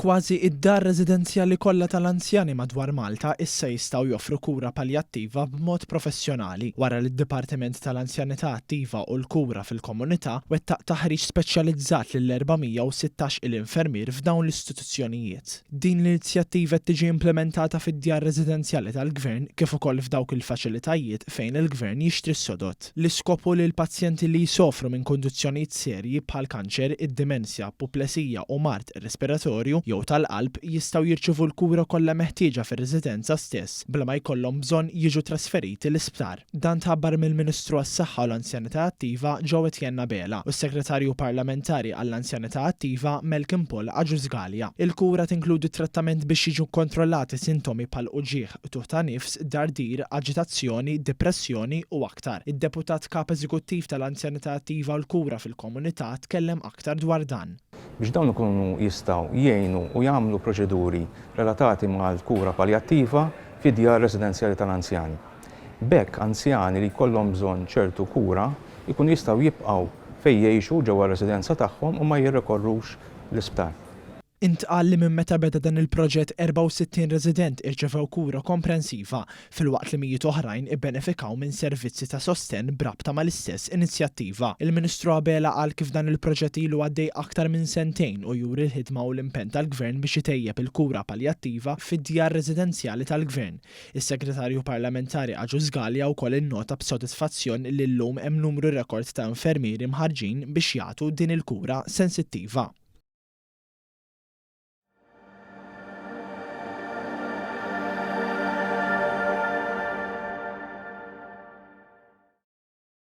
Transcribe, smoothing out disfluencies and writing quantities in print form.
Kważi id-dar residenzjali kollha tal-anzjani madwar Malta issa jistgħu joffru kura paljattiva b'mod professjonali wara li d-Dipartiment tal-Anzjanità Attiva u l-Kura fil-Komunità wettaq taħriġ speċjalizzat lil 416 il-infermier f'dawn l-istituzzjonijiet. Din l-inizjattiva qed tiġi implimentata fid-djar residenzjali tal-Gvern kif ukoll f'dawk il-faċilitajiet fejn il-Gvern jixtri s-sodod. L-iskop hu li l-pazjenti li jsofru minn kundizzjonijiet serji bħall-kanċer, id-dimensja, puplesija u mard respiratorju jew tal-qalb jistgħu jirċievu l-kura kollha meħtieġa fir-residenza stess bla ma jkollhom bżonn jiġu trasferiti l-isptar. Dan tħabbar mill-Ministru għas-Saħħa u l-Anzjanità Attiva Jo Etienne Abela u s-Segretarju Parlamentari għall-Anzjanità Attiva Malcolm Paul Agius Galea. Il-kura tinkludi trattament biex jiġu kkontrollati sintomi bħal uġigħ, qtugħ ta' nifs, dardir, aġitazzjoni, dipressjoni u aktar. Id-Deputat Kap Eżekuttiv tal-Anzjanità Attiva u l-Kura fil-Komunità tkellem aktar dwar dan. Biex dawn ikunu jistgħu jgħinu u jagħmlu proċeduri relatati mal-kura paljattiva fid-djar residenzjali tal-anzjani. B'hekk anzjani li jkollhom bżonn ċertu kura jkunu jistgħu jibqgħu fejn jgħixu ġewwa r-residenza tagħhom u ma jirrikorrux l-isptar. Intqal li minn meta beda dan il-proġett 64 resident irċevew kura komprensiva, filwaqt li mijiet oħrajn ibbenefikaw minn servizzi ta' sostenn b'rabta mal-istess inizjattiva. Il-Ministru Abela qal kif dan il-proġett ilu għaddej aktar minn sentejn u juri l-ħidma u l-impenn tal-Gvern biex itejjeb il-kura paljattiva fid-djar residenzjali tal-Gvern. Is-Segretarju Parlamentari Agius Galea wkoll innota b'sodisfazzjon li llum hemm numru rekord ta' infermieri mħarrġin biex jagħtu din il-kura sensittiva.